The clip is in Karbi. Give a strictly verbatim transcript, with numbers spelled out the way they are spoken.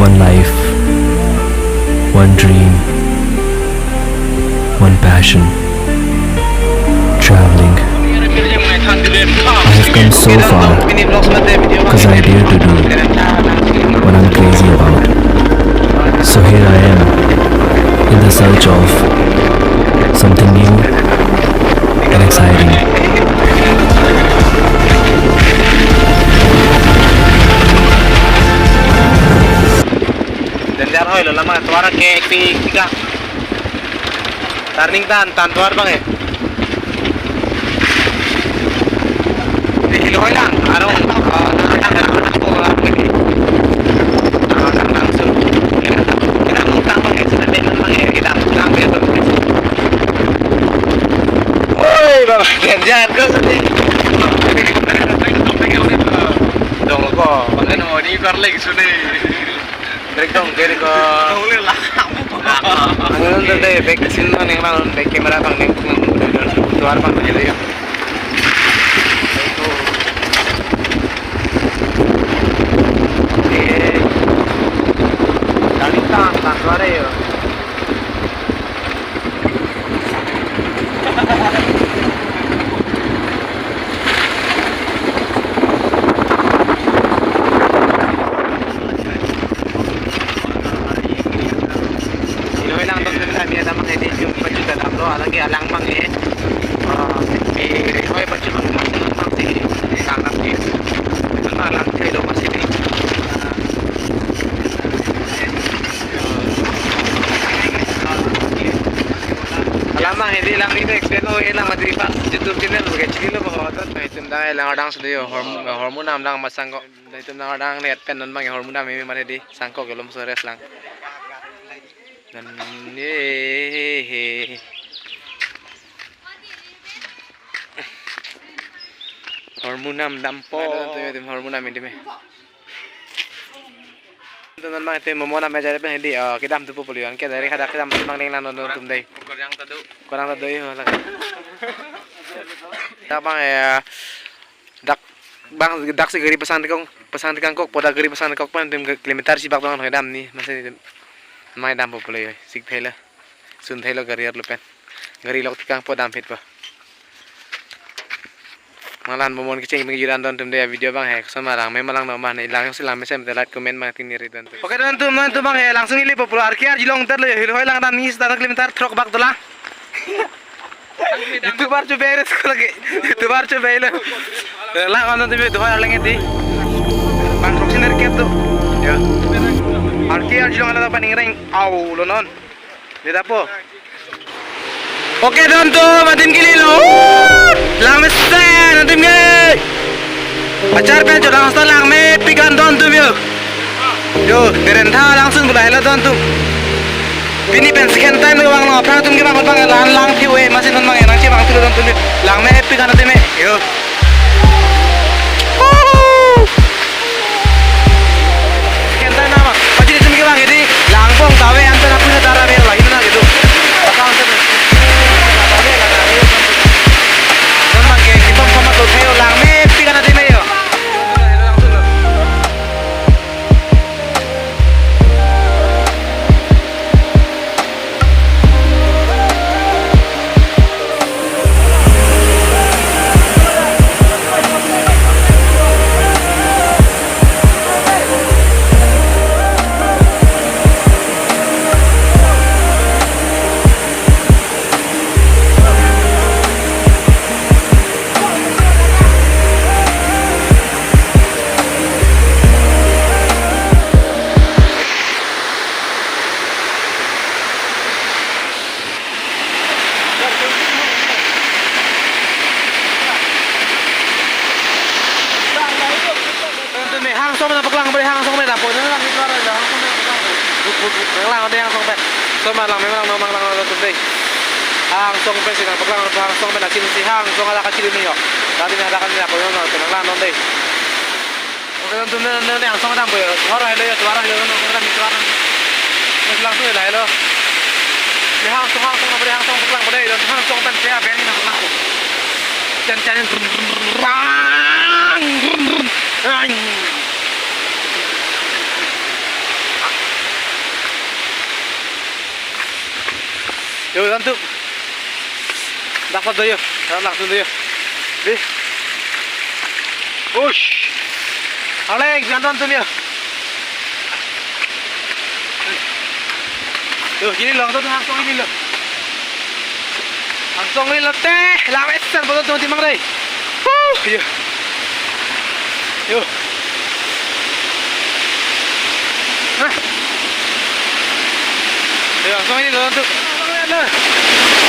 One life, one dream, one passion, traveling. I have come so far because I dare to do what I'm crazy about. So here I am in the search of something new and exciting. Danger hoi lo, lama tovar ke ekpi tiga. Turning tan, tan tovar bang eh. Di hilo hoi lang, arong, ah, nang tang, nang tang, nang tang, nang tang, nang tang, so. Kita mutang bang eh, sudah deh, bang eh, kita mutang bang eh. Oi, bang, danger ko sini. Dong ko, bang eh, no, ini kar lagi sini. Break dong, break dong. Boleh lah. Ang nonton deh, back scene bang, neng bang, back camera bang, neng, neng, tovar bang, neng, neng. Eh, dari tang, tang, tovar eh, yo. Hoi lang dong, kami ada mang ini, yung pajut ada bro, lagi alang mang eh. Ah, eh, hoi pajut mang, mang si, tangkap si. Ano alang si, lo masih di. Alang mang, hindi lang ini, extend lo, eh, lang mati pas YouTube channel, pakai channel lo, bahwa tuh, nah, itu dah, lang adang studio, horm-, hormonam lang masang kok. Dah itu nang adang net pen non mang hormonam ini mati di, sangkok, belum sores lang. Dan ini, hormonam dampo. Aduh, tuh, tuh, hormonam ini, meh. Teman mang itu momo nam ajar pen hedi, oh, kedam tu populi, anke dari kada kedam tu mang deng lang non tum dei. Kurang tadu. Kurang tadu, oh, lagi. Dak bang ya, dak bang, dak si gari pasang tekong, pasang tekang kok, poda gari pasang tekok pen tim kilometer si bak dong kedam ni, masih mai dam populi, sik thela. Sun thelo gari arlo pen. Gari lok tikang po dam phit po. Malan bomon kecheng meng yuran don tum dei video bang he. Kosonma langme ma langno ma ne, lang si langme sem te like comment bang tin neri don tum. Oke don tum, don tum bang he, langsung ili popular kiar jilong ter lo, hilo hoi lang dan ni seta kilometer throk bak dola. YouTuber chu beres ko lagi. YouTuber chu belo. Lang don tum hoi lang edi. Bang throk siner ket tu. Ya. Arkiar jilong ala paning reng. Au lo non. Dita po. Oke, don tum, adim kili lo. Langme sen, adim ke. Achar pen chodang hasta langmepik an don tum yo. Yo, deren tha langsun bula hela don tum. Pini pen second time lo bang lo, aphrang atum ke bang bang lang lang thi we, masi non bang nang che bang thu don tum yo. Langmepik an adim me. Yo. Woo! Kenta nama, pachini sumi ke bang edi, langpong tawe antar apuna tara me lagi na gitu. Pasang antar. Nama ke, kita sama tuh, kayo langmepik an adim me yo. Tumi hang song na paklang beri hang song beri na po na lang itu ada hang song beri paklang. But, but, but, lang ada hang song beri. So malang memang memang lang ada tuh deh. Hang song beri sih na paklang hang song beri na chin si hang song ada kacil ini yo. Tadi ni ada kan ni apa yo na tenang lang non deh. Oke, don tum, don tum, hang song dam po yo. Hor hai lo yo, tuar hai lo, no, song dam, tuar. Mas lang tu hai lo. Ye hang song, hang song, apa hang song, paklang pada, don hang song pen saya beri na paklang. Chan, chan, rang, rang. Yo, lantum. Dak pat do yo. Dak langsun do yo. Di. Ush. Ale, jangan tum yo. Yo, kiri lo, tum angsong kiri lo. Angsong kiri lo te, lang esen bodo tum timang dei. Huh, yo. Yo. Hah? Yo, angsong kiri lo, tum. Angsong kiri lo.